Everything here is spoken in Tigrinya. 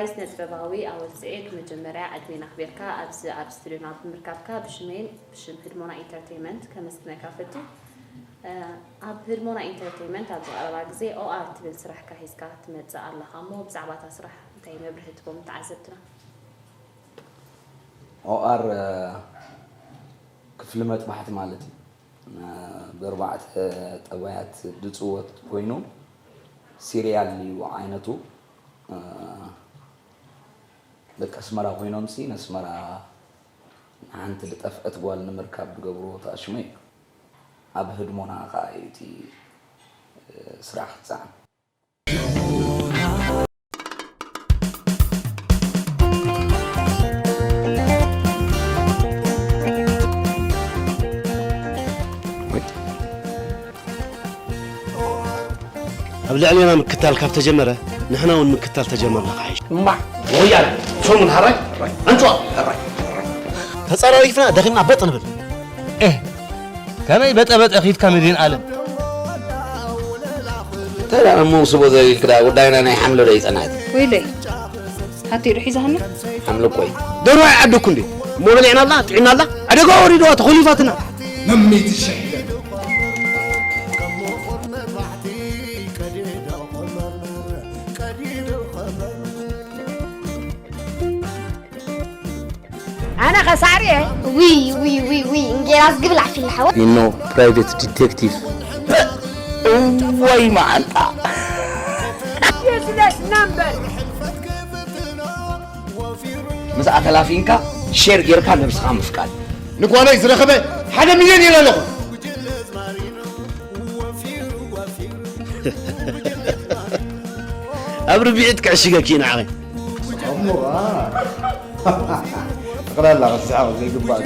ስነ ጥበባዊ ኣወል ስዒድ፣ መጀመርያ ዕድሜና ኣኽቢርካ ኣብዚ ኣብ ስቱድዮና ብምርካብካ ብሽመይን ብሽም ህድሞና ኢንተርቴይመንት ከመስግነካ ፈቱ። ኣብ ህድሞና ኢንተርቴይመንት ኣብዚ ቀረባ ግዜ ኦኣር ትብል ስራሕካ ሒዝካ ትመጽእ ኣለኻ እሞ ብዛዕባ እታ ስራሕ እንታይ መብርሂ ትቦም ተዓዘብትና? ኦኣር ክፍሊ መጥባሕቲ ማለት እዩ። ብኣርባዕተ ጠባያት ዝፅወት ኮይኑ ሲሪያል እዩ ዓይነቱ። ደቂ ኣስመራ ኮይኖምሲ ነስመራ ንሓንቲ ዝጠፍአት ጓል ንምርካብ ዝገብርዎ ተኣሽሞ እዩ። ኣብ ህድሞና ከዓ እዩ እቲ ስራሕ ክትሰዓም። ኣብ ልዕሌና ምክታል ካብ ተጀመረ ንሕና እውን ምክታል ተጀመርና ክሓይሽ። እማ ወያነ ሰሙን ሃራይ ኣንጭዋ ሃራይ ተጸራሪፍና ደኺምና በጥ ንብል። ኤህ ከመይ በጠ በጠ ኺድካ መድህን ኣለም። ተዳ እሞ ስቦ ዘሊልክ ዳ ጉዳይና ናይ ሓምለ ዶ ይጸናት? ወይለይ ሓቲኡ ዶ ሒዛሃኒ? ሓምለ እኮይ ደርዋ ይዓደኩ እንዴ እሞ በሊዕናላ ጥዒናላ ኣደጋ ወሪድዋ ተኾሊፋትና። መሚት ሸሕለ ኣነ ኸሳዕር እየ። ውይ ውይ ውይ ውይ እንጌራ ዝግብል ዓፊልና ሓወ። You know private detective። ወይ መዓንጣ። ቢዝነስ ነምበር። ምስኣ ተላፊንካ ሼር ጌርካ ነብስኻ ምፍቃድ። ንጓለይ ዝረኸበ ሓደ ሚልዮን ኢለ ኣለኹ። ኣብ ርብዒት ክዕሽገኪ ንዓኺ። ጠቕላላ ክትስሓቕ ዘይግባእ።